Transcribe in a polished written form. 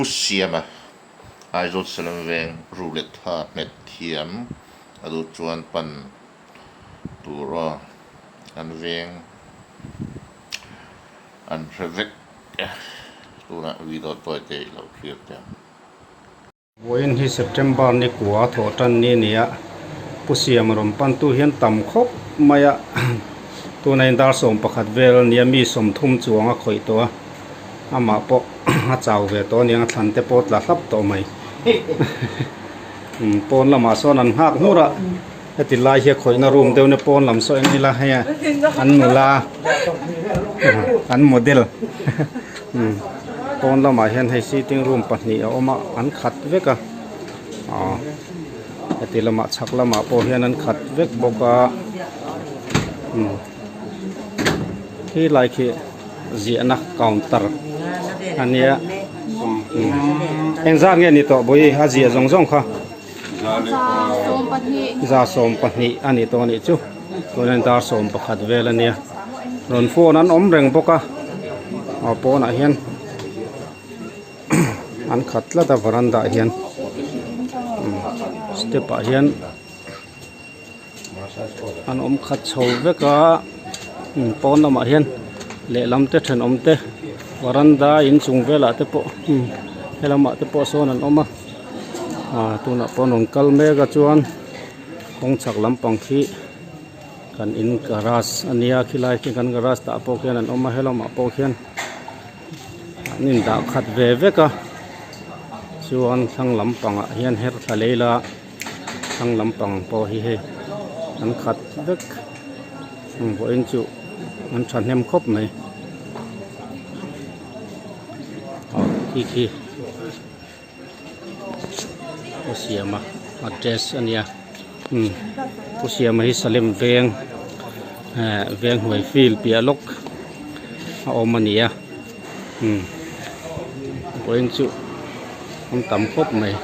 Pu Siama, Aizawl Salem Veng Ruletha hmet thiam a duh chuan pan tur aw an veng an hre vek e tunah video tawi te i lo thlir teh ang. Vawiin hi September ni kua thawh tan ni a ni a, Pu Siama rawn pantu hian tam khawp mai a, tuna in dar 11 vel a nia mi 30 chuang a khawih tawh a, amah pawh a chau ve tawh a niang a thlan te pawh tla hlap tawh mai. Pawn lamah sawn an nghak hmur a, heti lai hi a khawihna room deuh nia pawn lam saw en ila hei an nula an model. Pawn lamah hian hei sitting room pahnih a awm a an khat vek a aw heti lamah chhak lamah pawh hian an khat vek bawk a umm khi lai khi ziahna counter a nia engzat nge ni tawh bawihi a ziah zawng zawng kha 120 a ni tawh a nih chu chuanin dar 11 vel a nia rawn phone an awm reng bawk a aw pawnah hian an khat tlat a varanda ah hian step ah hian an awm khat chho vek a pawn lamah hian lehlam te thenawm te varanda inchung velah te pawh helamah te pawh sawn an awm a ah tunah pawh an rawn kal mek a chuan kawng chhak lampang khi kan in garage a nia khilai khi kan garage tah pawh khian an awm a helamah pawh khian an indah khat ve vek a chuan thlang lampangah hian her thla lei la. Thlang lampang pawh hi hei an khat vek vawiin chu an thahnem khawp mai aw khi khi pu siama address a nia umm pu siama hi salem veng eh veng hnuai field piah lawk a awm a ni a umm vawiin chu an tam khawp mai.